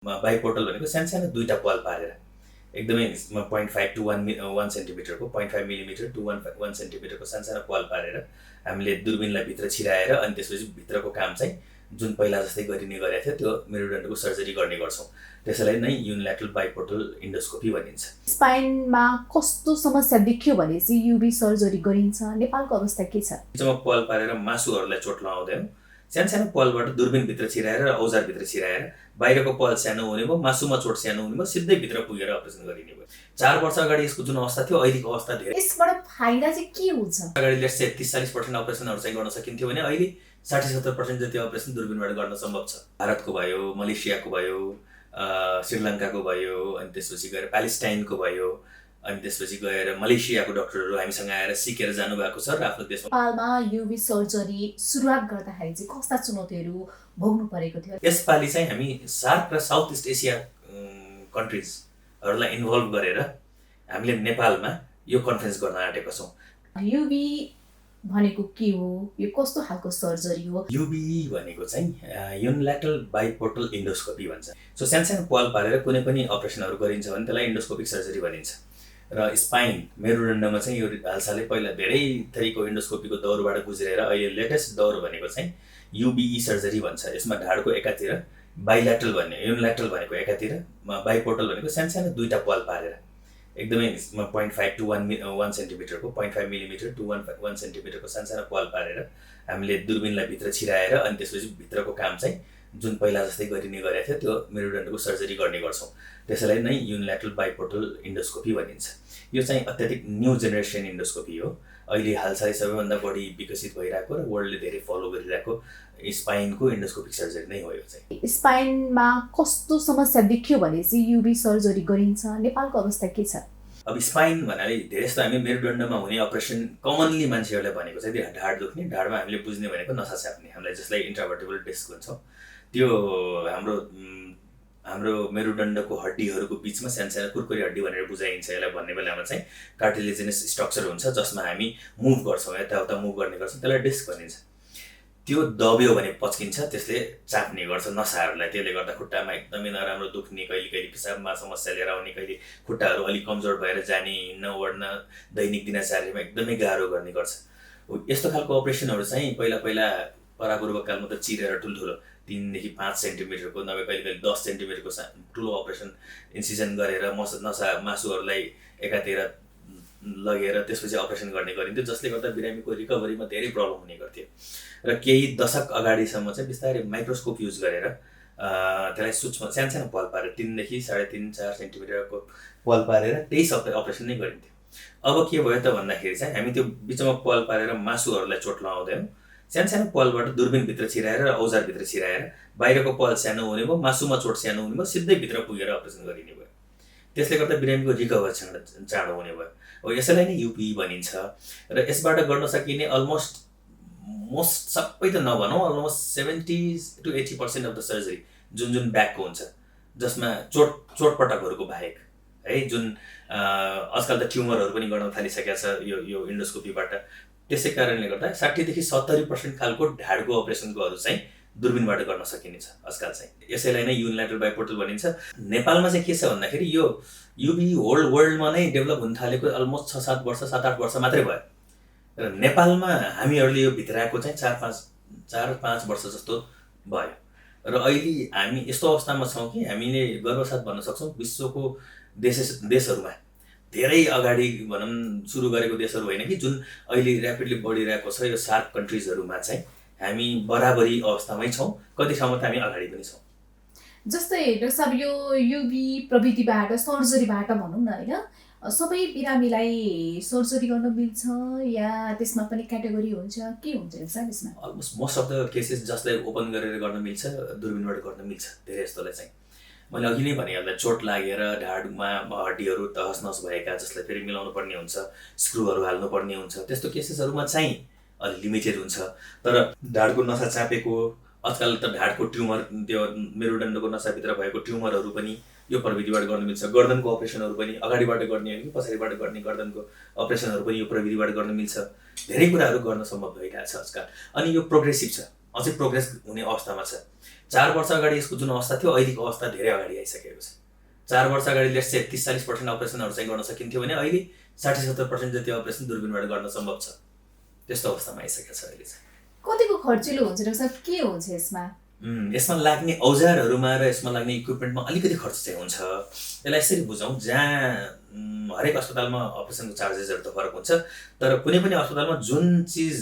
बाइपोर्टल भनेको सानो दुईवटा पल पारेर एकदमै 0.5 to 1 सेन्टिमिटरको 0.5 मिलिमिटर टु 1 सेन्टिमिटरको सानो पल पारेर हामीले दूरबीनलाई भित्र छिराएर अनि त्यसपछि भित्रको काम चाहिँ जुन पहिला जस्तै गरिने गरेको थियो त्यो मेरुदण्डको सर्जरी गर्ने गर्छौँ। त्यसैलाई नै युनिल्याटरल बाइपोर्टल इन्डोस्कोपी भनिन्छ। स्पाइनमा कस्तो समस्या देखियो भने चाहिँ युबी सर्जरी गरिन्छ? नेपालको अवस्था के छ? बिचमा पल पारेर मासुहरूलाई चोट लगाउँदैनौँ। सानो पलबाट दूरबीनभित्र छिराएर र औजारभित्र छिराएर बाहिरको पल सानो हुने भयो, मासुमा चोट सानो हुने भयो, सिधै भित्र पुगेर अपरेसन गरिने भयो। 4 वर्ष अगाडि यसको जुन अवस्था थियो अहिलेको अवस्था धेरै। यसबाट फाइदा चाहिँ के हुन्छ? अगाडि लेट्स से 30-40% अपरेसनहरू चाहिँ गर्न सकिन्थ्यो भने अहिले 60-70% जति अपरेसन दूरबीनबाट गर्न सम्भव छ। भारतको भयो, मलेसियाको भयो, श्रीलङ्काको भयो, अनि त्यसपछि गएर प्यालेस्टाइनको भयो, अनि त्यसपछि गएर मलेसियाको डाक्टरहरू हामीसँग आएर सिकेर जानुभएको छ र आफ्नो देशमा। नेपालमा युबी सर्जरी सुरुवात गर्दाखेरि चाहिँ कस्ता चुनौतीहरू भोग्नु परेको थियो? यसपालि चाहिँ हामी सार्क र साउथ इस्ट एसिया कन्ट्रिजहरूलाई इन्भल्भ गरेर हामीले नेपालमा यो कन्फरेन्स गर्न आँटेका छौँ। युबी भनेको के हो? यो कस्तो खालको सर्जरी हो? युबी भनेको चाहिँ युनिल्याटरल बाइपोर्टल इन्डोस्कोपी भन्छ। सो सानो पल पारेर कुनै पनि अपरेसनहरू गरिन्छ भने त्यसलाई इन्डोस्कोपिक सर्जरी भनिन्छ। र स्पाइन मेरुदण्डमा चाहिँ यो हालसालै पहिला धेरै थरीको इन्डोस्कोपीको दौरबाट गुज्रेर अहिले लेटेस्ट दौर भनेको चाहिँ युबिई सर्जरी भन्छ। यसमा ढाडको एकातिर बाइल्याटरल भन्ने, युनिल्याटरल भनेको एकातिर, बाइपोर्टल भनेको सानो दुईवटा पल पारेर एकदमै 0.5 to 1 सेन्टिमिटरको 0.5 मिलिमिटर टु 1 सेन्टिमिटरको सानो पल पारेर हामीले दूरबीनलाई भित्र छिराएर अनि त्यसपछि भित्रको काम चाहिँ जुन पहिला जस्तै गरिने गरेको थियो त्यो मेरुदण्डको सर्जरी गर्ने गर्छौँ। त्यसैलाई नै युनिल्याटरल बाइपोर्टल इन्डोस्कोपी भनिन्छ। यो चाहिँ अत्याधिक न्यू जेनेरेसन इन्डोस्कोपी हो। अहिले हालसालै सबैभन्दा बढी विकसित भइरहेको र वर्ल्डले धेरै फलो गरिरहेको स्पाइनको इन्डोस्कोपिक सर्जरी नै हो। यो चाहिँ स्पाइनमा कस्तो समस्या देखियो भने चाहिँ युबी सर्जरी गरिन्छ? नेपालको अवस्था के छ? अब स्पाइन भन्नाले धेरै जस्तो हामी मेरुदण्डमा हुने अपरेसन कमनली मान्छेहरूलाई भनेको चाहिँ ढाड दुख्ने, ढाडमा हामीले बुझ्ने भनेको नसा च्याप्ने, हामीलाई जसलाई इन्ट्राभर्टिबल डिस्क भन्छौँ। त्यो हाम्रो मेरुदण्डको हड्डीहरूको बिचमा सानो कुरकुरी हड्डी भनेर बुझाइन्छ। यसलाई भन्ने बेलामा चाहिँ कार्टिलेजिनस स्ट्रक्चर हुन्छ जसमा हामी मुभ गर्छौँ, यताउता मुभ गर्ने गर्छौँ, त्यसलाई डिस्क भनिन्छ। त्यो दब्यो भने पच्किन्छ, त्यसले चाप्ने गर्छ नसाहरूलाई। त्यसले गर्दा खुट्टामा एकदमै नराम्रो दुख्ने, कहिले पिसाबमा समस्या लिएर आउने, कहिले खुट्टाहरू अलिक कमजोर भएर जाने, हिँड्न ओड्न दैनिक दिनचर्यामा एकदमै गाह्रो गर्ने गर्छ। यस्तो खालको अपरेसनहरू चाहिँ पहिला परापूर्वकालमा त चिरेर ठुल्ठुलो 3 देखि 5 सेन्टिमिटरको, नभए कहिले 10 सेन्टिमिटरको ठुलो अपरेसन इन्सिजन गरेर मासुहरूलाई एकातिर लगेर त्यसपछि अपरेसन गर्ने गरिन्थ्यो, जसले गर्दा बिरामीको रिकभरीमा धेरै प्रब्लम हुने गर्थ्यो। र केही दशक अगाडिसम्म चाहिँ बिस्तारै माइक्रोस्कोप युज गरेर त्यसलाई सूक्ष्म सानो पल पारेर 3 देखि 3.5-4 सेन्टिमिटरको पल पारेर त्यही सबै अपरेसन नै गरिन्थ्यो। अब के भयो त भन्दाखेरि चाहिँ हामी त्यो बिचमा पल पारेर मासुहरूलाई चोट लगाउँदैनौँ। सानो पलबाट दूरबीनभित्र छिराएर र औजारभित्र छिराएर बाहिरको पल सानो हुने भयो, मासुमा चोट सानो हुने भयो, सिधै भित्र पुगेर अपरेसन गरिने भयो। त्यसले गर्दा बिरामीको रिकभर चाँडो हुने भयो। हो, यसैलाई नै युपी भनिन्छ। र यसबाट गर्न सकिने मोस्ट सबै त नभनौँ, almost 70 to 80% of the surgery जुन ब्याकको हुन्छ, जसमा चोटपटकहरूको बाहेक है, जुन आजकल त ट्युमरहरू पनि गर्न थालिसकेको छ यो इन्डोस्कोपीबाट। त्यसै कारणले गर्दा 60 देखि 70% खालको ढाडको अपरेसनकोहरू चाहिँ दूरबीनबाट गर्न सकिनेछ आजकल चाहिँ। यसैलाई नै युनिल्याटरल बाइपोर्टल भनिन्छ। नेपालमा चाहिँ के छ भन्दाखेरि यो युबी वर्ल्डमा नै डेभलप हुन थालेको अलमोस्ट 6-7 वर्ष 7-8 वर्ष मात्रै भयो। र नेपालमा हामीहरूले यो भित्राएको चाहिँ 4-5 वर्ष जस्तो भयो। र अहिले हामी यस्तो अवस्थामा छौँ कि हामीले गर्वसाथ भन्न सक्छौँ विश्वको देशहरूमा धेरै अगाडि भनौँ सुरु गरेको देशहरू होइन कि जुन अहिले ऱ्यापिडली बढिरहेको छ यो सार्क कन्ट्रिजहरूमा चाहिँ हामी बराबरी अवस्थामै छौँ, कति ठाउँमा त हामी अगाडि पनि छौँ। जस्तै डाक्टर साहब यो युबी प्रविधिबाट सर्जरीबाट भनौँ न होइन, सबै बिरामीलाई सर्जरी गर्न मिल्छ या त्यसमा पनि क्याटेगोरी हुन्छ, के हुन्छ यसमा? Almost most of the cases जसलाई ओपन गरेर गर्न मिल्छ, दूरबीनबाट गर्न मिल्छ। धेरै जस्तोलाई चाहिँ मैले अघि नै भनिहाल्दा चोट लागेर ढाडमा हड्डीहरू तहस नहस भएका, जसलाई फेरि मिलाउनु पर्ने हुन्छ, स्क्रुहरू हाल्नुपर्ने हुन्छ, त्यस्तो केसेसहरूमा चाहिँ अलि लिमिटेड हुन्छ। तर ढाडको नसा चापेको, आजकल त ढाडको ट्युमर, त्यो मेरुदण्डको नसाभित्र भएको ट्युमरहरू पनि यो प्रविधिबाट गर्न मिल्छ। गर्दनको अपरेसनहरू पनि अगाडिबाट गर्ने हो कि पछाडिबाट गर्ने गर्दनको अपरेसनहरू पनि यो प्रविधिबाट गर्न मिल्छ। धेरै कुराहरू गर्न सम्भव भइरहेछ आजकल। अनि यो प्रोग्रेसिभ छ, अझै प्रोग्रेस हुने अवस्थामा छ। 4 वर्ष अगाडि यसको जुन अवस्था थियो अहिलेको अवस्था धेरै अगाडि आइसकेको छ। 4 वर्ष अगाडि लेट्स से 30-40% अपरेसनहरू चाहिँ गर्न सकिन्थ्यो भने अहिले 60-70% जति अपरेसन दूरबीनबाट गर्न सम्भव छ। त्यस्तो अवस्थामा आइसकेको छ अहिले चाहिँ। कतिको खर्चिलो हुन्छ डाक्टर साहब, के हुन्छ यसमा? यसमा लाग्ने औजारहरूमा र यसमा लाग्ने इक्विपमेन्टमा अलिकति खर्च चाहिँ हुन्छ। यसलाई यसरी बुझौँ, जहाँ हरेक अस्पतालमा अपरेसनको चार्जेसहरू त फरक हुन्छ, तर कुनै पनि अस्पतालमा जुन चिज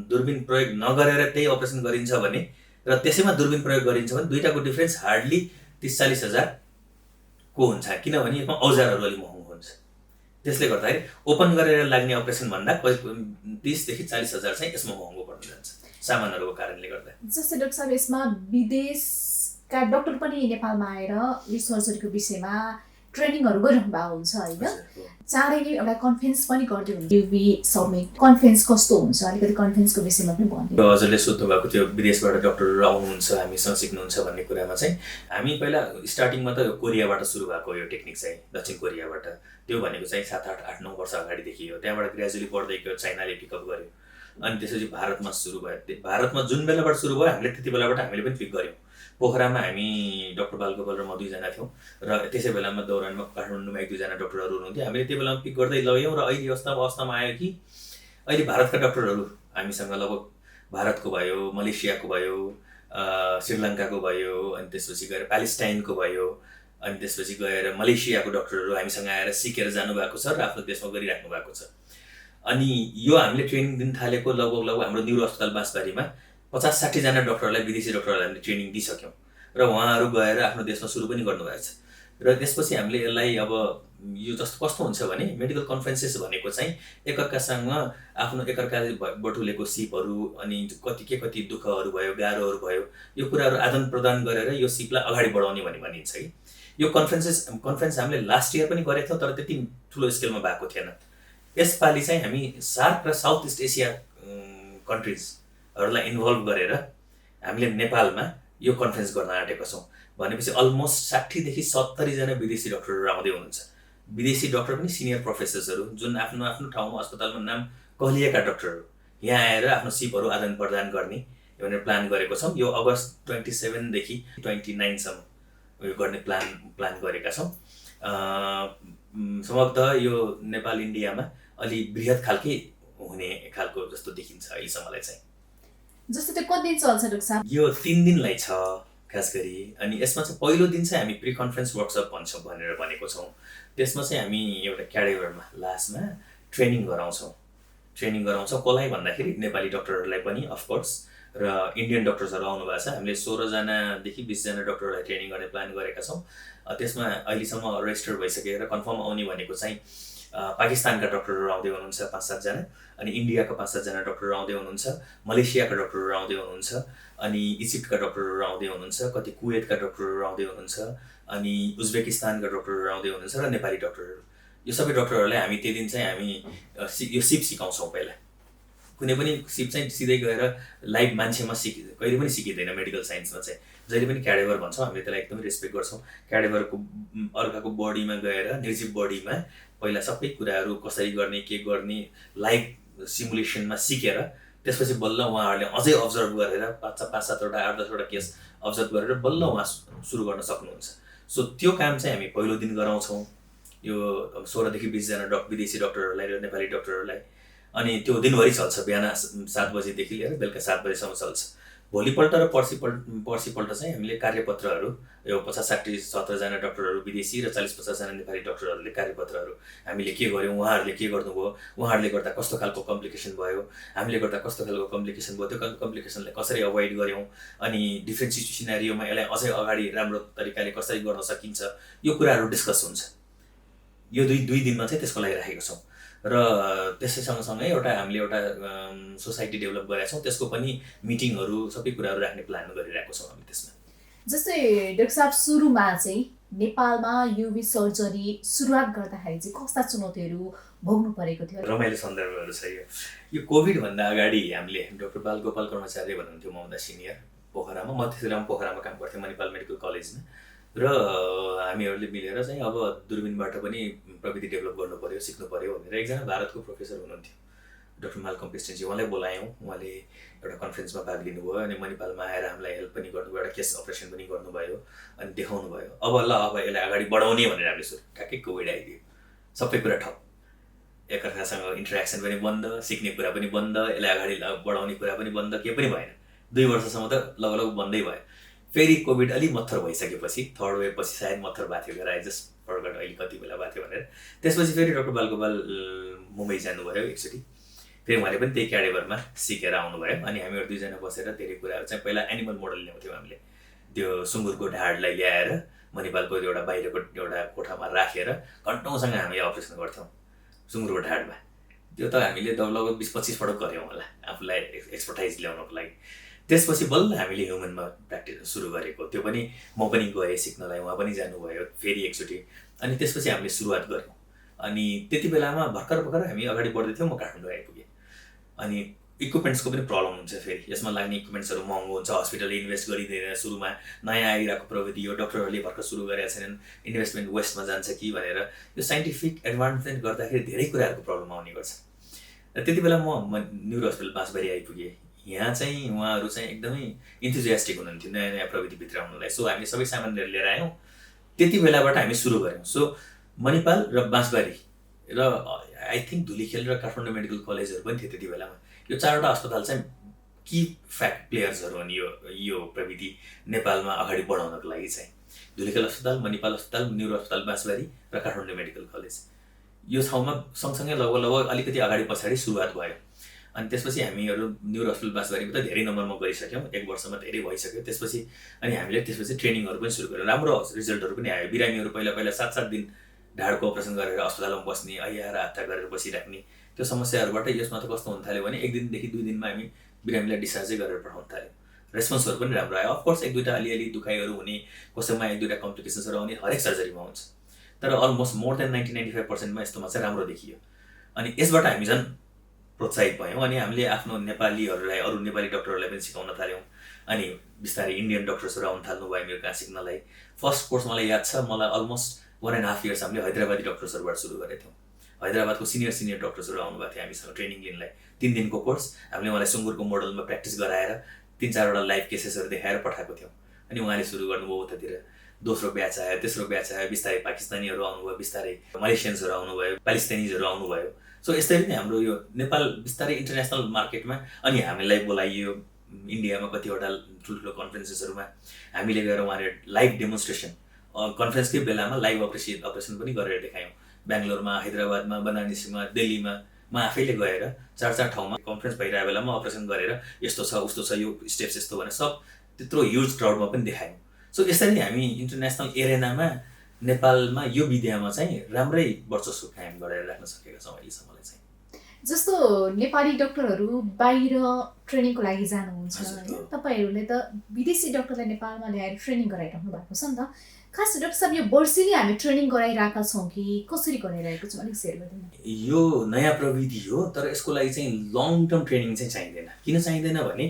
दूरबीन प्रयोग नगरेर त्यही अपरेसन गरिन्छ भने र त्यसैमा दूरबीन प्रयोग गरिन्छ भने दुईटाको डिफ्रेन्स हार्डली 30-40 हजार को हुन्छ, किनभने यसमा औजारहरू अलिक महँगो हुन्छ। त्यसले गर्दाखेरि ओपन गरेर लाग्ने अपरेसन भन्दा 30-40 हजार चाहिँ यसमा महँगो पर्न जान्छ सामानहरूको कारणले गर्दा। जस्तै डाक्टर साहब, यसमा विदेशका डाक्टर पनि नेपालमा आएर यो सर्जरीको विषयमा ट्रेनिङहरू गरिरहनु भएको हुन्छ होइन? चाँडै नै एउटा कन्फरेन्स पनि गर्दै हुन्छ, युबी समिट कन्फरेन्स कस्तो हुन्छ, अलिकति कन्फरेन्सको विषयमा पनि भनिदिनु। हजुरले सोध्नु भएको थियो विदेशबाट डक्टरहरू आउनुहुन्छ हामीसँग सिक्नुहुन्छ भन्ने कुरामा चाहिँ हामी पहिला स्टार्टिङमा त कोरियाबाट सुरु भएको यो टेक्निक चाहिँ, दक्षिण कोरियाबाट। त्यो भनेको चाहिँ 7-8-9 वर्ष अगाडिदेखि हो। त्यहाँबाट ग्रेजुअली बढ्दै गयो, चाइनाले पिकअप गर्यो, अनि त्यसपछि भारतमा सुरु भयो। भारतमा जुन बेलाबाट सुरु भयो हामीले त्यति बेलाबाट हामीले पनि पिक गऱ्यौँ। पोखरामा हामी डाक्टर बालगोपाल र म 2जना थियौँ र त्यसै बेलामा दौरानमा काठमाडौँमा 1-2जना डक्टरहरू हुनुहुन्थ्यो। हामीले त्यो बेलामा पिक गर्दै लग्यौँ र अहिले अवस्थामा आयो कि अहिले भारतका डक्टरहरू हामीसँग लगभग भारतको भयो, मलेसियाको भयो, श्रीलङ्काको भयो, अनि त्यसपछि गएर प्यालेस्टाइनको भयो, अनि त्यसपछि गएर मलेसियाको डक्टरहरू हामीसँग आएर सिकेर जानुभएको छ र आफ्नो देशमा गरिराख्नु भएको छ। अनि यो हामीले ट्रेनिङ दिन थालेको लगभग हाम्रो न्युरो अस्पताल बाँसबारीमा 50-60 जना डक्टरहरूलाई, विदेशी डक्टरहरूलाई हामीले ट्रेनिङ दिइसक्यौँ र उहाँहरू गएर आफ्नो देशमा सुरु पनि गर्नुभएको छ। र त्यसपछि हामीले यसलाई अब यो जस्तो कस्तो हुन्छ भने मेडिकल कन्फरेन्सेस भनेको चाहिँ एकअर्कासँग आफ्नो एकअर्काले बटुलेको सिपहरू अनि कति दुःखहरू भयो, गाह्रोहरू भयो, यो कुराहरू आदान प्रदान गरेर यो सिपलाई अगाडि बढाउने भन्ने भनिन्छ कि यो कन्फरेन्स हामीले लास्ट इयर पनि गरेको थियौँ, तर त्यति ठुलो स्केलमा भएको थिएन। यसपालि चाहिँ हामी सार्क र साउथ इस्ट एसिया कन्ट्रिजहरूलाई इन्भल्भ गरेर हामीले नेपालमा यो कन्फरेन्स गर्न आँटेका छौँ। भनेपछि अलमोस्ट 60देखि 70 जना विदेशी डक्टरहरू आउँदै हुनुहुन्छ। विदेशी डक्टर पनि सिनियर प्रोफेसर्सहरू जुन आफ्नो आफ्नो ठाउँमा अस्पतालमा नाम कहलिएका डक्टरहरू यहाँ आएर आफ्नो सिपहरू आदान प्रदान गर्ने भनेर प्लान गरेको छौँ। यो अगस्त 27 देखि 29 सम्म उयो गर्ने प्लान गरेका छौँ। सम्भवतः यो नेपाल इन्डियामा अलि बृहत खालकै हुने खालको जस्तो देखिन्छ अहिलेसम्मलाई चाहिँ। जस्तो त्यो कति दिन चल्छ डाक्टर साहब? यो 3 दिनलाई छ खास गरी। अनि यसमा चाहिँ पहिलो दिन चाहिँ हामी प्री कन्फरेन्स वर्कसप भन्छौँ भनेर भनेको छौँ। त्यसमा चाहिँ हामी एउटा क्याडेगरमा लास्टमा ट्रेनिङ गराउँछौँ। कसलाई भन्दाखेरि नेपाली डक्टरहरूलाई पनि अफकोर्स र इन्डियन डक्टर्सहरू आउनु भएको छ। हामीले 16 जनादेखि 20 जना डक्टरहरूलाई ट्रेनिङ गर्ने प्लान गरेका छौँ। त्यसमा अहिलेसम्म रेजिस्टर भइसकेर कन्फर्म आउने भनेको चाहिँ पाकिस्तानका डक्टरहरू आउँदै हुनुहुन्छ 5-7 जना, अनि इन्डियाका 5-7 जना डक्टरहरू आउँदै हुनुहुन्छ, मलेसियाका डक्टरहरू आउँदै हुनुहुन्छ, अनि इजिप्टका डक्टरहरू आउँदै हुनुहुन्छ, कति कुवेतका डक्टरहरू आउँदै हुनुहुन्छ, अनि उज्बेकिस्तानका डक्टरहरू आउँदै हुनुहुन्छ र नेपाली डक्टरहरू। यो सबै डक्टरहरूलाई हामी त्यो दिन चाहिँ हामी यो सिप सिकाउँछौँ। पहिला कुनै पनि सिप चाहिँ सिधै गएर लाइभ मान्छेमा कहिले पनि सिकिँदैन। मेडिकल साइन्समा चाहिँ जहिले पनि क्याडेभर भन्छौँ, हामीले त्यसलाई एकदमै रेस्पेक्ट गर्छौँ। क्याडेभरको अर्काको बडीमा गएर निर्जीव बडीमा पहिला सबै कुराहरू कसरी गर्ने, के गर्ने लाइभ सिमुलेसनमा सिकेर त्यसपछि बल्ल उहाँहरूले अझै अब्जर्भ गरेर 5-7वटा 8-10वटा केस अब्जर्भ गरेर बल्ल उहाँ सुरु गर्न सक्नुहुन्छ। सो त्यो काम चाहिँ हामी पहिलो दिन गराउँछौँ यो 16 देखि 20 जना विदेशी डक्टरहरूलाई र नेपाली डक्टरहरूलाई। अनि त्यो दिनभरि चल्छ, बिहान 7 बजेदेखि लिएर बेलुका 7 बजेसम्म चल्छ। भोलिपल्ट र पर्सिपल्ट चाहिँ हामीले कार्यपत्रहरू यो 50-60-70 जना डक्टरहरू विदेशी र 40-50 जना नेपाली डक्टरहरूले कार्यपत्रहरू हामीले के गर्यौँ, उहाँहरूले के गर्नुभयो, उहाँहरूले गर्दा कस्तो खालको कम्प्लिकेसन भयो, हामीले गर्दा कस्तो खालको कम्प्लिकेसन भयो, त्यो कम्प्लिकेसनलाई कसरी अभोइड गऱ्यौँ, अनि डिफ्रेन्ट सिनारियोमा यसलाई अझै अगाडि राम्रो तरिकाले कसरी गर्न सकिन्छ, यो कुराहरू डिस्कस हुन्छ। यो दुई दिनमा चाहिँ त्यसको लागि राखेको छौँ। र त्यसै सँगसँगै हामीले एउटा सोसाइटी डेभलप गरेका छौँ, त्यसको पनि मिटिङहरू सबै कुराहरू राख्ने प्लान गरिरहेको छौँ हामी त्यसमा। जस्तै डाक्टर साहब, सुरुमा चाहिँ नेपालमा युबी सर्जरी सुरुवात गर्दाखेरि चाहिँ कस्ता चुनौतीहरू भोग्नु परेको थियो? रमाइलो सन्दर्भहरू छ यो कोभिडभन्दा अगाडि हामीले डाक्टर बालगोपाल कर्मचारी भन्नुहुन्थ्यो मभन्दा सिनियर पोखरामा। म त्यसै बेला पोखरामा काम गर्थेँ मणिपाल मेडिकल कलेजमा। र हामीहरूले मिलेर चाहिँ अब दूरबीनबाट पनि प्रविधि डेभलप गर्नु पर्यो, सिक्नु पर्यो भनेर एकजना भारतको प्रोफेसर हुनुहुन्थ्यो डाक्टर मालकम पेस्टेन्जी उहाँलाई बोलायौँ, उहाँले एउटा कन्फरेन्समा भाग लिनुभयो अनि मणिपालमा आएर हामीलाई हेल्प पनि गर्नुभयो, एउटा केस अपरेसन पनि गर्नुभयो अनि देखाउनु भयो। अब यसलाई अगाडि बढाउने भनेर हामीले सोच्यौँ, ठ्याक्कै कोभिड आइदियो, सबै कुरा ठप, एकअर्कासँग इन्टरेक्सन पनि बन्द, सिक्ने कुरा पनि बन्द, यसलाई अगाडि बढाउने कुरा पनि बन्द, केही पनि भएन। 2 वर्षसम्म त लगभग बन्दै भयो। फेरि कोभिड अलिक मत्थर भइसकेपछि, थर्ड वेभ पछि सायद मत्थर भएको थियो गरेर, आई जस्ट फर्गट अहिले कति बेला भएको थियो भनेर। त्यसपछि फेरि डाक्टर बालगोपाल मुम्बई जानुभयो एकचोटि, फेरि उहाँले पनि त्यही क्याडेबरमा सिकेर आउनुभयो अनि हामीहरू दुईजना बसेर धेरै कुराहरू चाहिँ पहिला एनिमल मोडल ल्याउँथ्यौँ हामीले, त्यो सुँगुरको ढाडलाई ल्याएर मणिपालको एउटा बाहिरको एउटा कोठामा राखेर घन्टौँसँग हामी अपरेसन गर्थ्यौँ सुँगुरको ढाडमा। त्यो त हामीले लगभग 20-25 पटक गऱ्यौँ होला आफूलाई एक्सपर्टाइज ल्याउनको लागि। त्यसपछि बल्ल हामीले ह्युमनमा प्र्याक्टिस सुरु गरेको, त्यो पनि म पनि गएँ सिक्नलाई, उहाँ पनि जानुभयो फेरि एकचोटि, अनि त्यसपछि हामीले सुरुवात गऱ्यौँ। अनि त्यति बेलामा भर्खर हामी अगाडि बढ्दैथ्यौँ, म काठमाडौँ आइपुगेँ। अनि इक्विपमेन्ट्सको पनि प्रब्लम हुन्छ, फेरि यसमा लाग्ने इक्विपमेन्ट्सहरू महँगो हुन्छ, हस्पिटलले इन्भेस्ट गरिदिँदैन, सुरुमा नयाँ आइरहेको प्रविधि हो, डक्टरहरूले भर्खर सुरु गरेका छैनन्, इन्भेस्टमेन्ट वेस्टमा जान्छ कि भनेर यो साइन्टिफिक एडभान्समेन्ट गर्दाखेरि धेरै कुराहरूको प्रब्लम आउने गर्छ। र त्यति बेला म न्युरो हस्पिटल बाँसबारी आइपुगेँ। यहाँ चाहिँ उहाँहरू चाहिँ एकदमै इन्थुजियास्टिक हुनुहुन्थ्यो नयाँ नयाँ प्रविधि भित्राउनलाई। सो हामीले सबै सामानहरू लिएर आयौँ, त्यति बेलाबाट हामी सुरु गऱ्यौँ। सो मणिपाल र बाँसबारी र आई थिङ्क धुलीखेल र काठमाडौँ मेडिकल कलेजहरू पनि थियो त्यति बेलामा। यो 4वटा अस्पताल चाहिँ कि फ्याक्ट प्लेयर्सहरू हुन् यो प्रविधि नेपालमा अगाडि बढाउनको लागि चाहिँ। धुलीखेल अस्पताल, मणिपाल अस्पताल, न्युरो अस्पताल बाँसबारी र काठमाडौँ मेडिकल कलेज, यो ठाउँमा सँगसँगै लगभग अलिकति अगाडि पछाडि सुरुवात भयो। अनि त्यसपछि हामीहरू न्युरो हस्पिटल बाँसबारीमा त धेरै नम्बरमा गरिसक्यौँ, 1 वर्षमा धेरै भइसक्यो। त्यसपछि अनि हामीले त्यसपछि ट्रेनिङहरू पनि सुरु गऱ्यौँ, राम्रो रिजल्टहरू पनि आयो। बिरामीहरू पहिला 7-7 दिन ढाडको अपरेसन गरेर अस्पतालमा बस्ने, ऐयाएर हातता गरेर बसिराख्ने, त्यो समस्याहरूबाट यसमा त कस्तो हुन थाल्यो भने 1 दिनदेखि 2 दिनमा हामी बिरामीलाई डिस्चार्जै गरेर पठाउन थाल्यौँ। रेस्पोन्सहरू पनि राम्रो आयो। अफकोर्स 1-2टा अलिअलि दुखाइहरू हुने, कसैमा 1-2टा कम्प्लिकेसन्सहरू आउने हरेक सर्जरीमा हुन्छ, तर अलमोस्ट मोर देन 90-95%मा यस्तोमा चाहिँ राम्रो देखियो। अनि यसबाट हामी झन् प्रोत्साहित भयौँ अनि हामीले आफ्नो नेपालीहरूलाई, अरू नेपाली डक्टरहरूलाई पनि सिकाउन थाल्यौँ। अनि बिस्तारै इन्डियन डक्टर्सहरू आउन थाल्नुभयो मेरो कहाँ सिक्नलाई। फर्स्ट कोर्स मलाई याद छ, मलाई अलमोस्ट 1.5 इयर्स हामीले हैदराबादी डक्टर्सहरूबाट सुरु गरेको थियौँ। हैदराबादको सिनियर डक्टर्सहरू आउनुभएको थियो हामीसँग ट्रेनिङ लिनलाई। 3 दिनको कोर्स हामीले उहाँलाई सुँगुरको मोडलमा प्र्याक्टिस गराएर 3-4वटा लाइभ केसेसहरू देखाएर पठाएको थियौँ। अनि उहाँले सुरु गर्नुभयो उतातिर। दोस्रो ब्याच आयो, तेस्रो ब्याच आयो, बिस्तारै पाकिस्तानीहरू आउनुभयो, बिस्तारै मलेसियन्सहरू आउनुभयो, प्यालेस्टाइनिजहरू आउनुभयो। सो यसरी नै हाम्रो यो नेपाल बिस्तारै इन्टरनेसनल मार्केटमा, अनि हामीलाई बोलाइयो इन्डियामा कतिवटा ठुल्ठुलो कन्फरेन्सेसहरूमा हामीले गएर उहाँले लाइभ डेमोन्स्ट्रेसन कन्फरेन्सकै बेलामा लाइभ अपरेसन पनि गरेर देखायौँ। बेङ्गलोरमा, हैदराबादमा, बनारसमा, दिल्लीमा म आफैले गएर 4-4 ठाउँमा कन्फरेन्स भइरहेको बेलामा अपरेसन गरेर यस्तो छ उस्तो छ, यो स्टेप्स यस्तो भनेर सब त्यत्रो ह्युज क्राउडमा पनि देखायौँ। सो यसरी नै हामी इन्टरनेसनल एरेनामा नेपालमा यो विद्यामा चाहिँ राम्रै वर्चस्व कायम गरेर राख्न सकेका छौँ अहिलेसम्मलाई चाहिँ। जस्तो नेपाली डक्टरहरू बाहिर ट्रेनिङको लागि जानुहुन्छ होइन, तपाईँहरूले त विदेशी डक्टरलाई नेपालमा ल्याएर ट्रेनिङ गराइराख्नु भएको छ नि त। खास डाक्टर साहब यो वर्षेली हामी ट्रेनिङ गराइरहेका छौँ कि कसरी गराइरहेको छौँ, अलिक सेयर गरिदिनु। यो नयाँ प्रविधि हो, तर यसको लागि चाहिँ लङ टर्म ट्रेनिङ चाहिँ चाहिँदैन। किन चाहिँदैन भने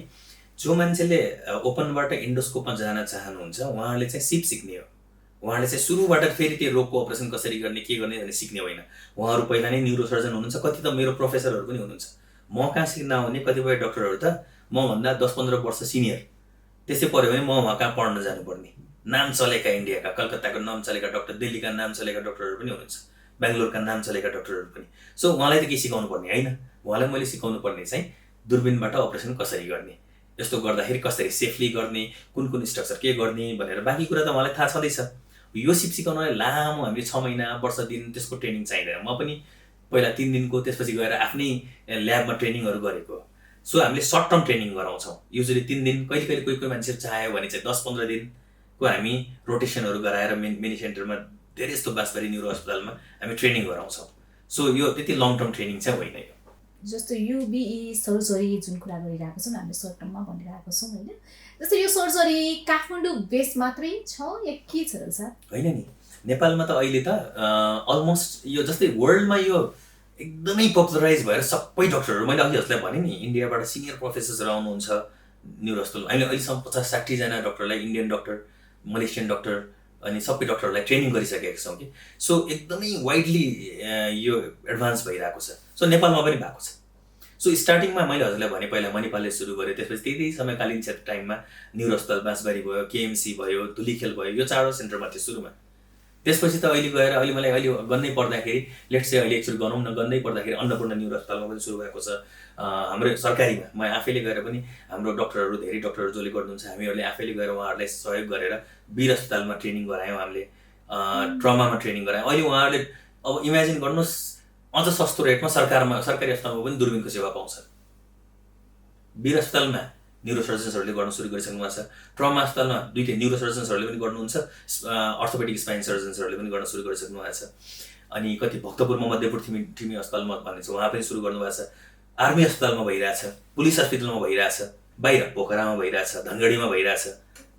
जो मान्छेले ओपनबाट इन्डोस्कोपमा जान चाहनुहुन्छ उहाँहरूले चाहिँ सिप सिक्ने हो। उहाँहरूले चाहिँ सुरुबाट फेरि त्यो रोगको अपरेसन कसरी गर्ने, के गर्ने भनेर सिक्ने होइन। उहाँहरू पहिला नै न्युरोसर्जन हुनुहुन्छ, कति त मेरो प्रोफेसरहरू पनि हुनुहुन्छ। म कहाँ सिक्न आउने कतिपय डक्टरहरू त मभन्दा 10-15 वर्ष सिनियर। त्यसै पऱ्यो भने म उहाँ कहाँ पढ्न जानुपर्ने। नाम चलेका इन्डियाका, कलकत्ताको नाम चलेका डक्टर, दिल्लीका नाम चलेका डक्टरहरू पनि हुनुहुन्छ, बेङ्गलोरका नाम चलेका डक्टरहरू पनि। सो उहाँलाई त केही सिकाउनु पर्ने होइन, उहाँलाई मैले सिकाउनु पर्ने चाहिँ दूरबीनबाट अपरेसन कसरी गर्ने, यस्तो गर्दाखेरि कसरी सेफली गर्ने, कुन स्ट्रक्चर के गर्ने भनेर बाँकी कुरा त उहाँलाई थाहा छँदैछ। यो सिप सिकाउनलाई लामो हामीले 6 महिना, वर्ष दिन त्यसको ट्रेनिङ चाहिँदैन। म पनि पहिला 3 दिनको, त्यसपछि गएर आफ्नै ल्याबमा ट्रेनिङहरू गरेको। सो हामीले सर्ट टर्म ट्रेनिङ गराउँछौँ, युजली 3 दिन, कहिले कोही मान्छे चाह्यो भने चाहिँ 10-15 दिनको हामी रोटेसनहरू गराएर मिनी सेन्टरमा धेरै जस्तो बाँसबारी न्युरो अस्पतालमा हामी ट्रेनिङ गराउँछौँ। सो यो त्यति लङ टर्म ट्रेनिङ चाहिँ होइन। यो जस्तो युबिई सर्जरी जुन कुरा गरिरहेको छौँ हामीले सर्ट टर्ममा भनिरहेको छौँ होइन, जस्तो यो सर्जरी काठमाडौँ बेस मात्रै छ या के छ र सर? होइन नि, नेपालमा त अहिले त अलमोस्ट यो जस्तै वर्ल्डमा यो एकदमै पपुलराइज भएर सबै डक्टरहरू, मैले अघि जसलाई भने नि इन्डियाबाट सिनियर प्रोफेसर्सहरू आउनुहुन्छ न्युरो अस्पताल। अहिले अहिलेसम्म 50-60 जना डक्टरलाई, इन्डियन डक्टर, मलेसियन डक्टर अनि सबै डक्टरहरूलाई ट्रेनिङ गरिसकेका छौँ कि। सो एकदमै वाइडली यो एडभान्स भइरहेको छ। सो नेपालमा पनि भएको छ। सो स्टार्टिङमा मैले हजुरलाई भने पहिला मणिपालले सुरु गरेँ, त्यसपछि त्यही समयकालीन क्षेत्र टाइममा न्युरो अस्पताल बाँसबारी भयो, केएमसी भयो, धुलीखेल भयो, यो 4वटा सेन्टरमा थियो सुरुमा। त्यसपछि त अहिले गएर मलाई गन्नै पर्दाखेरि लेट्स चाहिँ अहिले एक्चुअली गनौँ न, गन्नै पर्दाखेरि अन्नपूर्ण न्युरो अस्पतालमा पनि सुरु भएको छ। हाम्रो सरकारीमा म आफैले गएर पनि हाम्रो धेरै डक्टरहरू जसले गर्नुहुन्छ, हामीहरूले आफैले गएर उहाँहरूलाई सहयोग गरेर वीर अस्पतालमा ट्रेनिङ गरायौँ, हामीले ट्रमामा ट्रेनिङ गरायौँ। अहिले उहाँहरूले अब इमेजिन गर्नुहोस्, अझ सस्तो रेटमा सरकारी अस्पतालमा पनि दूरबीनको सेवा पाउँछ। वीर अस्पतालमा न्युरोसर्जन्सहरूले गर्न सुरु गरिसक्नु भएको छ। ट्रमा अस्पतालमा 2टा न्युरोसर्जन्सहरूले पनि गर्नुहुन्छ, अर्थोपेडिक स्पाइन सर्जन्सहरूले पनि गर्न सुरु गरिसक्नु भएको छ। अनि कति भक्तपुरमा मध्यपुर ठिमी अस्पतालमा भन्ने छ, उहाँ पनि सुरु गर्नुभएको छ। आर्मी अस्पतालमा भइरहेछ, पुलिस हस्पिटलमा भइरहेछ, बाहिर पोखरामा भइरहेछ, धनगढीमा भइरहेछ,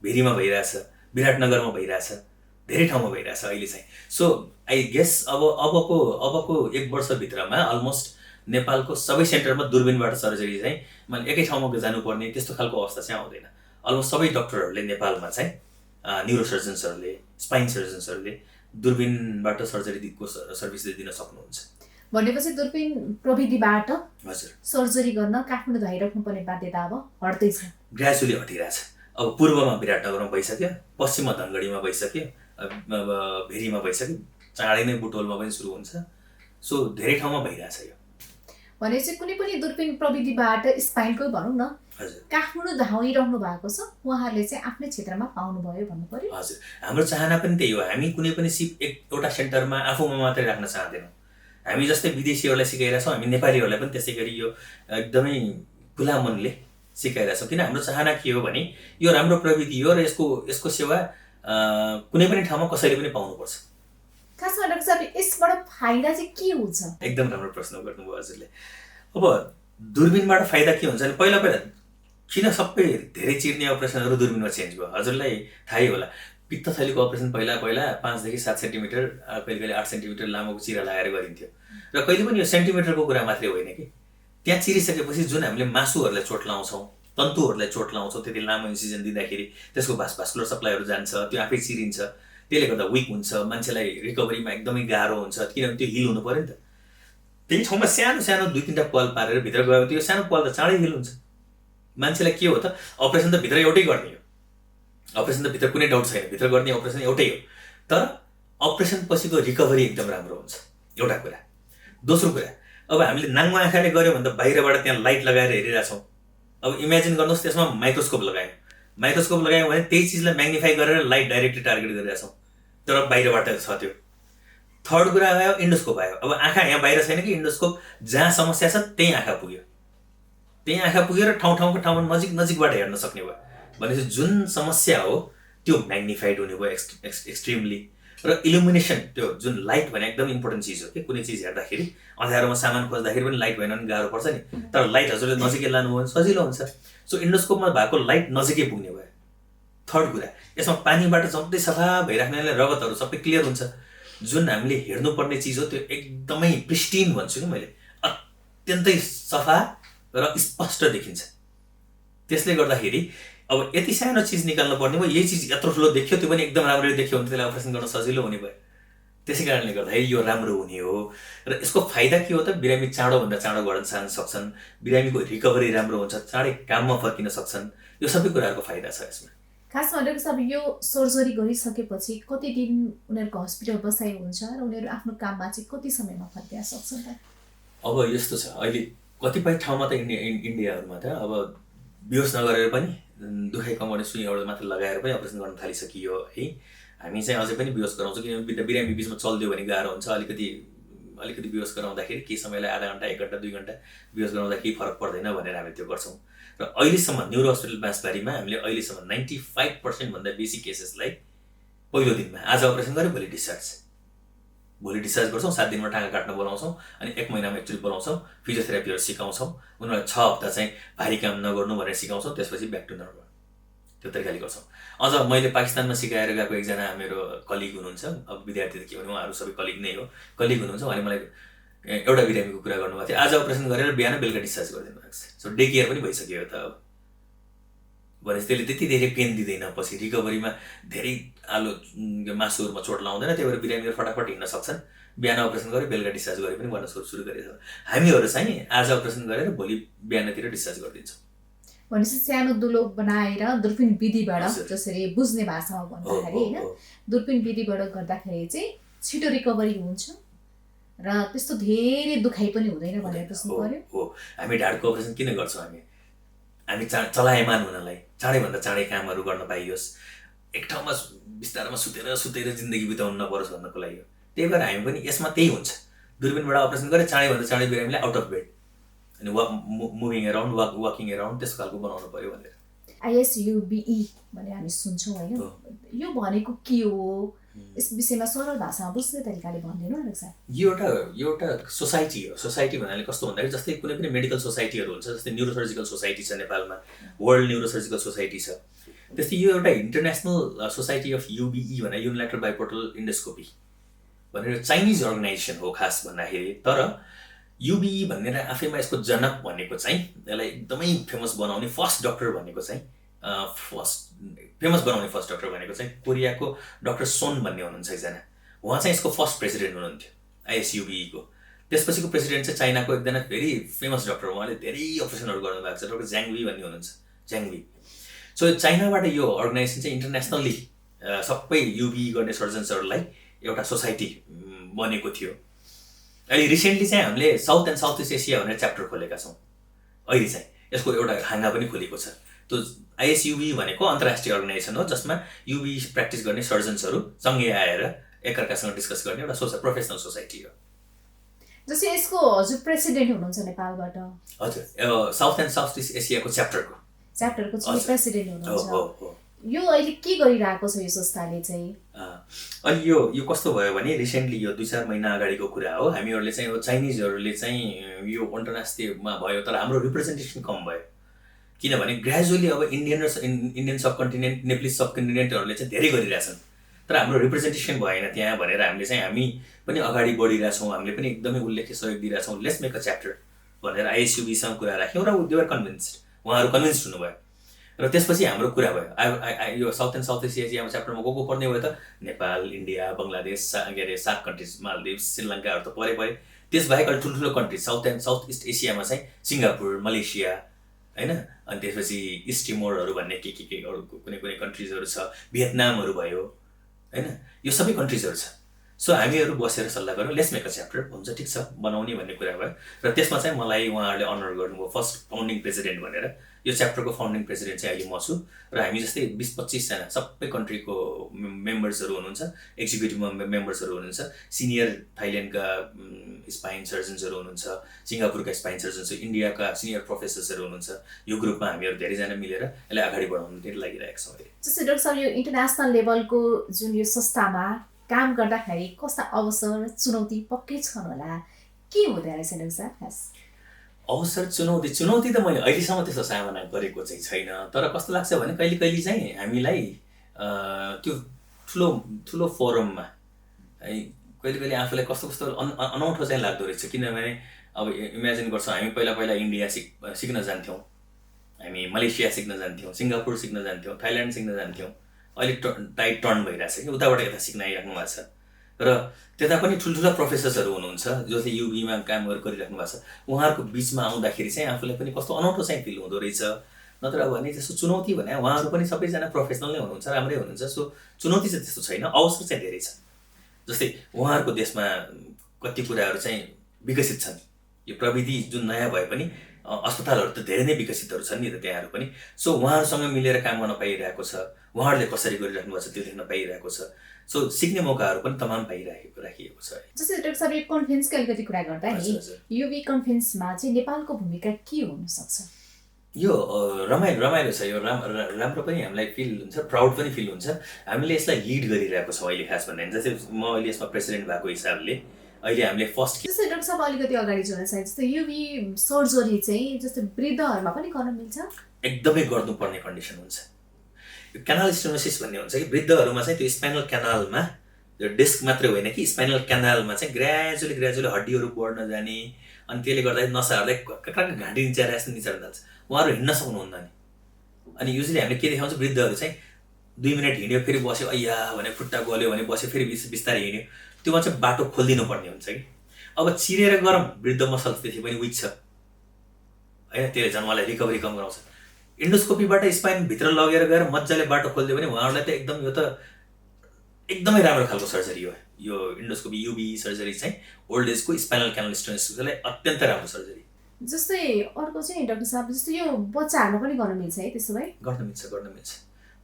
भेरीमा भइरहेछ, विराटनगरमा भइरहेछ, धेरै ठाउँमा भइरहेछ अहिले चाहिँ। सो आई गेस अबको 1 वर्षभित्रमा अलमोस्ट नेपालको सबै सेन्टरमा दूरबीनबाट सर्जरी चाहिँ मैले एकै ठाउँमा जानुपर्ने त्यस्तो खालको अवस्था चाहिँ आउँदैन। अलमोस्ट सबै डक्टरहरूले नेपालमा चाहिँ न्युरोसर्जन्सहरूले, स्पाइन सर्जन्सहरूले दूरबीनबाट सर्जरीको सर्भिस दिन सक्नुहुन्छ। भनेपछि दूरबीन प्रविधिबाट हजुर सर्जरी गर्न काठमाडौँ धाइराख्नुपर्ने बाध्यता अब हट्दैछ, ग्रेजुअली हटिरहेछ। अब पूर्वमा विराटनगरमा भइसक्यो, पश्चिममा धनगढीमा भइसक्यो, अब भेरीमा भइसक्यो, चाँडै नै बुटोलमा पनि सुरु हुन्छ। सो धेरै ठाउँमा भइरहेछ यो। भनेपछि कुनै पनि दूरबीन प्रविधिबाट स्पाइनको भनौँ न हजुर काठमाडौँ धाइराख्नु भएको छ, उहाँहरूले चाहिँ आफ्नै क्षेत्रमा पाउनुभयो भन्नु पर्यो। हजुर, हाम्रो चाहना पनि त्यही हो। हामी कुनै पनि एउटा सेन्टरमा आफूमा मात्रै राख्न चाहँदैनौँ। हामी जस्तै विदेशीहरूलाई सिकाइरहेछौँ, हामी नेपालीहरूलाई पनि त्यसै गरी यो एकदमै खुला मनले सिकाइरहेछौँ। किन हाम्रो चाहना के हो भने यो राम्रो प्रविधि हो र यसको सेवा कुनै पनि ठाउँमा कसैले पनि पाउनुपर्छ। खासमा डाक्टर साहब यसबाट फाइदा चाहिँ के हुन्छ? एकदम राम्रो प्रश्न गर्नुभयो हजुरले। अब दूरबीनबाट फाइदा के हुन्छ भने पहिला किन सबै धेरै चिर्ने अपरेसनहरू दूरबीनमा चेन्ज भयो, हजुरलाई थाहै होला। पित्तथलीको अपरेसन पहिला 5 देखि 7 सेन्टिमिटर, कहिले 8 सेन्टिमिटर लामोको चिरा लगाएर गरिन्थ्यो। र कहिले पनि यो सेन्टिमिटरको कुरा मात्रै होइन कि त्यहाँ चिरिसकेपछि जुन हामीले मासुहरूलाई चोट लाउँछौँ, तन्तुहरूलाई चोट लाउँछौँ, त्यति लामो इन्सिजन दिँदाखेरि त्यसको भास्कुलर सप्लाईहरू जान्छ, त्यो आफै चिरिन्छ, त्यसले गर्दा विक हुन्छ, मान्छेलाई रिकभरीमा एकदमै गाह्रो हुन्छ, किनभने त्यो हिल हुनु पऱ्यो नि त। त्यही ठाउँमा सानो 2-3टा पल पारेर भित्र गयो त्यो सानो पल त चाँडै हिल हुन्छ। मान्छेलाई के हो त, अपरेसन त भित्र एउटै गर्ने हो, अपरेसन त भित्र कुनै डाउट छैन, भित्र गर्ने अपरेसन एउटै हो, तर अपरेसन पछिको रिकभरी एकदम राम्रो हुन्छ, एउटा कुरा। दोस्रो कुरा, अब हामीले नाङ्गो आँखाले गऱ्यो भने त बाहिरबाट त्यहाँ लाइट लगाएर हेरिरहेछौँ। अब इमेजिन गर्नुहोस् त्यसमा माइक्रोस्कोप लगायौँ भने त्यही चिजलाई म्याग्निफाई गरेर लाइट डाइरेक्टली टार्गेट गरिरहेछौँ, तर बाहिरबाट छ त्यो। थर्ड कुरा आयो इन्डोस्कोप आयो। अब आँखा यहाँ बाहिर छैन कि इन्डोस्कोप जहाँ समस्या छ त्यही आँखा पुग्यो, र ठाउँको ठाउँमा नजिकबाट हेर्न सक्ने भयो। भनेपछि जुन समस्या हो त्यो म्याग्निफाइड हुने भयो एक्सट्रिमली। र इल्युमिनेसन, त्यो जुन लाइट भने एकदम इम्पोर्टेन्ट चिज हो कि कुनै चिज हेर्दाखेरि अँध्यारोमा सामान खोज्दाखेरि पनि लाइट भएन भने गाह्रो पर्छ नि, तर लाइट हजुरले नजिकै लानुभयो भने सजिलो हुन्छ। सो इन्डोस्कोपमा भएको लाइट नजिकै पुग्ने भयो। थर्ड कुरा, यसमा पानीबाट जम्दै सफा भइराख्नेले रगतहरू सबै क्लियर हुन्छ। जुन हामीले हेर्नुपर्ने चिज हो त्यो एकदमै प्रिस्टिन भन्छु कि मैले, अत्यन्तै सफा र स्पष्ट देखिन्छ। त्यसले गर्दाखेरि अब यति सानो चिज निकाल्नु पर्ने भयो, यही चिज यत्रो ठुलो देखियो, त्यो पनि एकदम राम्ररी देखियो भने त्यसलाई अपरेसन गर्न सजिलो हुने भयो। त्यसै कारणले गर्दाखेरि यो राम्रो हुने हो। र यसको फाइदा के हो त, बिरामी चाँडोभन्दा चाँडो गर्न सक्छन्, बिरामीको रिकभरी राम्रो हुन्छ, चाँडै काममा फर्किन सक्छन्, यो सबै कुराहरूको फाइदा छ यसमा। खासमा डाक्टर साहब यो सर्जरी गरिसकेपछि कति दिन उनीहरूको हस्पिटल बसाइ हुन्छ र उनीहरू आफ्नो काममा चाहिँ कति समयमा फर्किन सक्छन् त? अब यस्तो छ, अहिले कतिपय ठाउँमा त इन्डियाहरूमा त अब बेहोस नगरेर पनि दुखाइ कमाउने सुईहरू मात्र लगाएर पनि अपरेसन गर्न थालिसकियो है। हामी चाहिँ अझै पनि बेहोस गराउँछौँ, किनभने बिरामी बिचमा चलिदियो भने गाह्रो हुन्छ। अलिकति बेहोस गराउँदाखेरि केही समयलाई आधा घन्टा 1 घन्टा 2 घन्टा बेहोस गराउँदा केही फरक पर्दैन भनेर हामी त्यो गर्छौँ। र अहिलेसम्म न्युरो हस्पिटल बाँसबारीमा हामीले अहिलेसम्म 95% भन्दा बेसी केसेसलाई पहिलो दिनमा आज अपरेसन गऱ्यो भोलि डिस्चार्ज गर्छौँ। 7 दिनमा टाँगा काट्न बोलाउँछौँ, अनि 1 महिनामा एक्चुअली बोलाउँछौँ, फिजियोथेरापीहरू सिकाउँछौँ, उनीहरूलाई 6 हप्ता चाहिँ भारी काम नगर्नु भनेर सिकाउँछौँ, त्यसपछि ब्याक टु नर्मल त्यो तरिकाले गर्छौँ। अझ मैले पाकिस्तानमा सिकाएर गएको एकजना मेरो कलिग हुनुहुन्छ, अब विद्यार्थी त के भन्नु, उहाँहरू सबै कलिग नै हो, कलिग हुनुहुन्छ। उहाँले मलाई एउटा बिरामीको कुरा गर्नुभएको थियो, आज अपरेसन गरेर बिहान बेलुका डिस्चार्ज गरिदिनु भएको छ। सो डे केयर पनि भइसक्यो त। अब भनेपछि त्यसले त्यति धेरै पेन दिँदैन, पछि रिकभरीमा धेरै आलो मासुहरूमा चोट लाउँदैन, त्यही भएर बिरामीहरू फटाफट हिँड्न सक्छन्। बिहान अपरेसन गरेर बेलुका डिस्चार्ज गरे पनि गर्न सुरु गरेछ। हामीहरू चाहिँ आज अपरेसन गरेर भोलि बिहानतिर डिस्चार्ज गरिदिन्छौँ। भनेपछि सानो दुलो बनाएर दूरबीन विधिबाट, हजुर। जसरी बुझ्ने भाषामा भन्दाखेरि होइन, दूरबीन विधिबाट गर्दाखेरि चाहिँ छिटो रिकभरी हुन्छ र त्यस्तो धेरै दुखाइ पनि हुँदैन भनेर बुझ्नु पर्यो। हो, हामी ढाडको अपरेसन किन गर्छौँ? हामी चलायमान हुनलाई, चाँडैभन्दा चाँडै कामहरू गर्न पाइयोस्, एक ठाउँमा बिस्तारमा सुतेर जिन्दगी बिताउनु नपरोस् भन्नको लागि हो। त्यही भएर हामी पनि यसमा त्यही हुन्छ, दूरबीनबाट अपरेसन गरेर चाँडैभन्दा चाँडै बिरामीलाई आउट अफ बेड अनि मुभिङ एराउन्ड, वाकिङ एराउन्ड त्यस्तो खालको बनाउनु पर्यो भनेर। ISUBE भनेर हामी सुन्छौँ होइन, यो भनेको के हो? यस विषयमा सरल भाषामा बुझ्ने तरिकाले भनिदिनु न सर। यो एउटा सोसाइटी हो। सोसाइटी भन्नाले कस्तो भन्दाखेरि जस्तै कुनै पनि मेडिकल सोसाइटीहरू हुन्छ, जस्तै न्युरोसर्जिकल सोसाइटी छ नेपालमा, वर्ल्ड न्युरोसर्जिकल सोसाइटी छ, त्यस्तै यो एउटा इन्टरनेसनल सोसाइटी अफ UBE भनेर युनिल्याटरल बाइपोर्टल इन्डोस्कोपी भनेर चाइनिज अर्गनाइजेसन हो खास भन्दाखेरि। तर UBE भनेर आफैमा यसको जनक भनेको चाहिँ, यसलाई एकदमै फेमस बनाउने फर्स्ट डक्टर भनेको चाहिँ कोरियाको डक्टर सोन भन्ने हुनुहुन्छ एकजना। उहाँ चाहिँ यसको फर्स्ट प्रेसिडेन्ट हुनुहुन्थ्यो ISUBE को। त्यसपछिको प्रेसिडेन्ट चाहिँ चाइनाको एकजना भेरी फेमस डक्टर, उहाँले धेरै अपरेसनहरू गर्नुभएको छ, डक्टर ज्याङवी भन्ने हुनुहुन्छ, ज्याङवी। सो चाइनाबाट यो अर्गनाइजेसन चाहिँ इन्टरनेसनल्ली सबै UBE गर्ने सर्जन्सहरूलाई एउटा सोसाइटी बनेको थियो। अहिले रिसेन्टली चाहिँ हामीले south and south east Asia भनेर च्याप्टर खोलेका छौँ। अहिले चाहिँ यसको एउटा हाँगा पनि खोलेको छ। त्यो ISUBE भनेको अन्तर्राष्ट्रिय अर्गनाइजेसन हो, जसमा UBE प्र्याक्टिस गर्ने सर्जन्सहरू सँगै आएर एकअर्कासँग डिस्कस गर्ने एउटा प्रोफेसनल सोसाइटी हो। जस्तै यसको हजुर प्रेसिडेन्ट हुनुहुन्छ नेपालबाट? हजुर, साउथ एन्ड साउथ इस्ट एसियाको च्याप्टरको चाहिँ प्रेसिडेन्ट हुनुहुन्छ। यो अहिले के गरिरहेको छ यो संस्थाले चाहिँ? अनि यो कस्तो भयो भने रिसेन्टली यो 2-4 महिना अगाडिको कुरा हो। हामीहरूले चाहिँ चाइनिजहरूले चाहिँ यो अन्तर्राष्ट्रियमा भयो, तर हाम्रो रिप्रेजेन्टेसन कम भयो। किनभने ग्रेजुअली अब इन्डियन सब कन्टिनेन्ट, नेप्लिज सब कन्टिनेन्टहरूले चाहिँ धेरै गरिरहेछन्, तर हाम्रो रिप्रेजेन्टेसन भएन त्यहाँ भनेर हामी पनि अगाडि बढिरहेछौँ, हामीले पनि एकदमै उल्लेख्य सहयोग दिइरहेछौँ। लेट्स मेक अ च्याप्टर भनेर ISUBEसँग कुरा राख्यौँ र दे वर कन्भिन्स्ड, उहाँहरू कन्भिन्स्ड हुनुभयो। र त्यसपछि हाम्रो कुरा भयो, यो साउथ एन्ड साउथ इस्ट एसियामा च्याप्टरमा को पर्ने भयो त? नेपाल, इन्डिया, बङ्गलादेश, के अरे 7 कन्ट्रिज, मालदिभ्स, श्रीलङ्काहरू त परे। त्यसबाहेक अलिक ठुल्ठुलो countries south and south east एसियामा चाहिँ सिङ्गापुर, मलेसिया होइन, अनि त्यसपछि इस्ट टिमोरहरू भन्ने के अरू कुनै कन्ट्रिजहरू छ, भियतनामहरू भयो होइन, यो सबै कन्ट्रिजहरू छ। सो हामीहरू बसेर सल्लाह गऱ्यौँ, लेट्स मेक अ च्याप्टर, हुन्छ ठिक छ बनाउने भन्ने कुरा भयो। र त्यसमा चाहिँ मलाई उहाँहरूले अनर गर्नुभयो फर्स्ट फाउन्डिङ प्रेसिडेन्ट भनेर। यो च्याप्टरको फाउन्डिङ प्रेसिडेन्ट चाहिँ अहिले म छु, र हामी जस्तै 20-25 जना सबै कन्ट्रीको मेम्बर्सहरू हुनुहुन्छ, एक्जिक्युटिभ मेम्बर्सहरू हुनुहुन्छ, सिनियर थाइल्यान्डका स्पाइन सर्जन्सहरू हुनुहुन्छ, सिङ्गापुरका स्पाइन सर्जन्स, इन्डियाका सिनियर प्रोफेसर्सहरू हुनुहुन्छ। यो ग्रुपमा हामीहरू धेरैजना मिलेर यसलाई अगाडि बढाउनु धेरै लागिरहेको छौँ अहिले। जस्तै डाक्टर साहब, यो इन्टरनेसनल लेभलको जुन यो संस्थामा काम गर्दाखेरि कस्ता अवसर चुनौती पक्कै छन् होला, के हुँदो रहेछ डाक्टर साहब खास? अवसर चुनौती त मैले अहिलेसम्म त्यस्तो सामना गरेको चाहिँ छैन, तर कस्तो लाग्छ भने कहिले चाहिँ हामीलाई त्यो ठुलो फोरममा है कहिले आफूलाई कस्तो अनौठो चाहिँ लाग्दो रहेछ। किनभने अब इमेजिन गर्छौँ, हामी पहिला इन्डिया सिक्न जान्थ्यौँ, हामी मलेसिया सिक्न जान्थ्यौँ, सिङ्गापुर सिक्न जान्थ्यौँ, थाइल्यान्ड सिक्न जान्थ्यौँ। अहिले टाइट टर्न भइरहेछ कि उताबाट यता सिक्न आइराख्नु भएको छ, र त्यता पनि ठुल्ठुला प्रोफेसर्सहरू हुनुहुन्छ जसले UBEमा कामहरू गरिराख्नु भएको छ। उहाँहरूको बिचमा आउँदाखेरि चाहिँ आफूलाई पनि कस्तो अनौठो चाहिँ फिल हुँदो रहेछ। नत्र भने त्यस्तो चुनौती भने उहाँहरू पनि सबैजना प्रोफेसनल नै हुनुहुन्छ, राम्रै हुनुहुन्छ, सो चुनौती चाहिँ त्यस्तो छैन, अवसर चाहिँ धेरै छ। जस्तै उहाँहरूको देशमा कति कुराहरू चाहिँ विकसित छन्, यो प्रविधि जुन नयाँ भए पनि अस्पतालहरू त धेरै नै विकसितहरू छन् नि त त्यहाँहरू पनि। सो उहाँहरूसँग मिलेर काम गर्न पाइरहेको छ, उहाँहरूले कसरी गरिराख्नु भएको छ त्यो देख्न पाइरहेको छ। सो सिक्ने मौकाहरू पनि तमाम राखिएको छ। जस्तै डाक्टर साहब, यो कन्फरेन्सको अलिकति कुरा गर्दा नि, UBE कन्फरेन्समा चाहिँ नेपालको भूमिका के हुनसक्छ? यो रमाइलो छ, यो राम्रो पनि हामीलाई फिल हुन्छ, प्राउड पनि फिल हुन्छ। हामीले यसलाई लिड गरिरहेको छौँ अहिले खास भन्दा। जस्तै म अहिले यसमा प्रेसिडेन्ट भएको हिसाबले अहिले हामीले फर्स्ट। जस्तै डाक्टर साहब अलिकति अगाडि जोड्न चाहे, जस्तै UBE सर्जरी चाहिँ जस्तै वृद्धहरूमा पनि गर्न मिल्छ? एकदमै गर्नुपर्ने कन्डिसन हुन्छ। यो क्यानाल स्टेनोसिस भन्ने हुन्छ कि वृद्धहरूमा चाहिँ त्यो स्पाइनल क्यानालमा, त्यो डिस्क मात्रै होइन कि स्पाइनल क्यानालमा चाहिँ ग्रेजुअली हड्डीहरू बढ्न जाने, अनि त्यसले गर्दा नसाहरूलाई घाँटी निचाएर यस्तो निचार्न थाल्छ, उहाँहरू हिँड्न सक्नुहुन्न नि। अनि युजली हामीले के देखाउँछ, वृद्धहरू चाहिँ 2 मिनट हिँड्यो फेरि बस्यो, अय्या भने खुट्टा गल्यो भने बस्यो, फेरि बिस्तारै हिँड्यो, त्योमा चाहिँ बाटो खोलिदिनु पर्ने हुन्छ कि। अब चिरेर गरौँ, वृद्ध मसल त्यति पनि विक छ होइन, त्यसले झन् उहाँलाई रिकभरी कम गराउँछ। इन्डोस्कोपीबाट स्पाइनभित्र लगेर गएर मजाले बाटो खोलिदियो भने उहाँहरूलाई त एकदम यो त एकदमै राम्रो खालको सर्जरी हो यो इन्डोस्कोपी युबी सर्जरी चाहिँ। ओल्ड एजको स्पाइनल क्यानल स्टोन्सलाई अत्यन्त राम्रो सर्जरी। जस्तै अर्को चाहिँ डाक्टर साहब, जस्तो यो बच्चाहरूमा पनि गर्न मिल्छ है त्यसो भए? गर्न मिल्छ।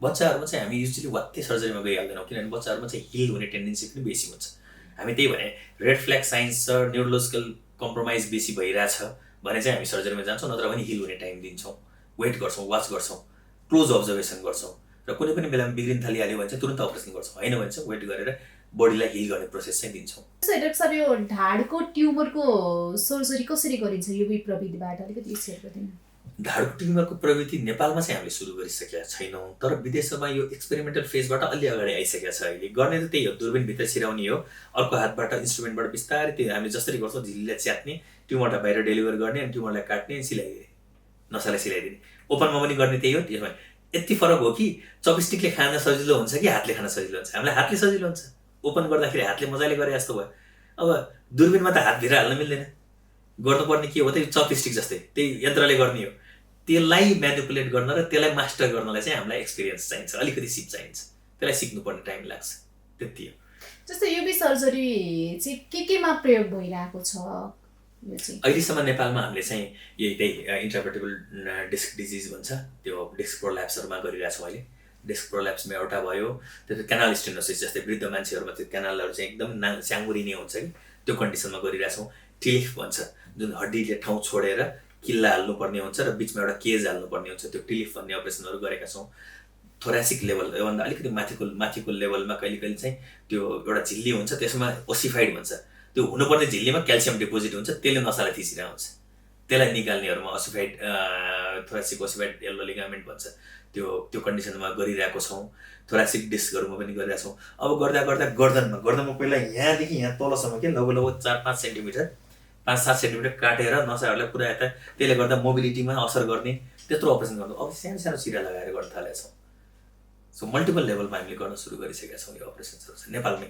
बच्चाहरूमा चाहिँ हामी युजली वात्तै सर्जरीमा गइहाल्दैनौँ, किनभने बच्चाहरूमा चाहिँ हिल हुने टेन्डेन्सी पनि बेसी हुन्छ। हामी त्यही भने रेड फ्ल्याग साइन्स छ, न्युरोलोजिकल कम्प्रोमाइज बेसी भइरहेछ भने चाहिँ हामी सर्जरीमा जान्छौँ, नत्र भने हिल हुने टाइम दिन्छौँ, वेट गर्छौँ, वाच गर्छौँ, क्लोज अब्जर्भेसन गर्छौँ, र कुनै पनि बेलामा बिग्रिन थालिहाल्यो भने चाहिँ तुरन्त अपरेसन गर्छौँ, होइन भने चाहिँ वेट गरेर बडीलाई हिल गर्ने प्रोसेस चाहिँ दिन्छौँ। जस्तै डाक्टर साहब, यो ढाडको ट्युमरको सर्जरी कसरी गरिन्छ युबी प्रविधिबाट अलिकति सेयर गरिदिनु। ढाडको ट्युमरको प्रविधि नेपालमा चाहिँ हामीले सुरु गरिसकेका छैनौँ, तर विदेशमा यो एक्सपेरिमेन्टल फेजबाट अलि अगाडि आइसकेको छ। अहिले गर्ने त त्यही हो, दूरबीनभित्र छिराउने हो, अर्को हातबाट इन्स्ट्रुमेन्टबाट बिस्तारै त्यो हामीले जसरी गर्छौँ झिल्लीलाई च्यात्ने, ट्युमरलाई बाहिर डेलिभर गर्ने, अनि ट्युमरलाई काट्ने, सिलाइदिने, नसालाई सिलाइदिने। ओपनमा पनि गर्ने त्यही हो। त्यसमा यति फरक हो कि चपस्टिकले खान सजिलो हुन्छ कि हातले खान सजिलो हुन्छ। हामीलाई हातले सजिलो हुन्छ, ओपन गर्दाखेरि हातले मजाले गरे जस्तो भयो। अब दूरबीनमा त हातभित्र हाल्न मिल्दैन, गर्नुपर्ने के हो त चपस्टिक जस्तै त्यही यन्त्रले गर्ने हो। त्यसलाई म्यानिपुलेट गर्न र त्यसलाई मास्टर गर्नलाई चाहिँ हामीलाई एक्सपिरियन्स चाहिन्छ, अलिकति सिप चाहिन्छ, त्यसलाई सिक्नुपर्ने टाइम लाग्छ, त्यति हो। जस्तै युबी सर्जरी चाहिँ केमा प्रयोग भइरहेको छ यो चाहिँ? अहिलेसम्म नेपालमा हामीले चाहिँ यही त्यही इन्ट्राभर्टिबल डिस्क डिजिज भन्छ, त्यो डिस्क प्रोल्याप्सहरूमा गरिरहेछौँ अहिले। डिस्क प्रोल्याप्समा एउटा भयो, त्यो क्यानाल स्टेनोसिस, जस्तै वृद्ध मान्छेहरूमा त्यो क्यानालहरू चाहिँ एकदम च्याङ्गुरिने हुन्छ कि, त्यो कन्डिसनमा गरिरहेछौँ। टिलिफ भन्छ, जुन हड्डीले ठाउँ छोडेर किल्ला हाल्नुपर्ने हुन्छ र बिचमा एउटा केज हाल्नुपर्ने हुन्छ, त्यो टिलिफ भन्ने अपरेसनहरू गरेका छौँ। थोरासिक लेभल, योभन्दा अलिकति माथिको लेभलमा कहिले कहिले चाहिँ त्यो एउटा झिल्ली हुन्छ, त्यसमा ओसिफाइड भन्छ, त्यो हुनुपर्ने झिल्लीमा क्याल्सियम डिपोजिट हुन्छ, त्यसले नसालाई थिचिरहेको हुन्छ, त्यसलाई निकाल्नेहरूमा ossified thoracic ossified yellow ligament भन्छ, त्यो कन्डिसनमा गरिरहेको छौँ। थोरासिक डिस्कहरूमा पनि गरिरहेको छौँ। अब गर्दा गर्दनमा पहिला यहाँदेखि यहाँ तलसम्म के लगभग 4-5 सेन्टिमिटर 5-7 सेन्टिमिटर काटेर नसाहरूलाई पुरा यता, त्यसले गर्दा मोबिलिटीमा असर गर्ने त्यत्रो अपरेसन गर्नु। अब सानो सानो चिरा लगाएर गर्न थालेका छौँ। सो मल्टिपल लेभलमा हामीले गर्न सुरु गरिसकेका छौँ यो अपरेसन्सहरू चाहिँ नेपालमै।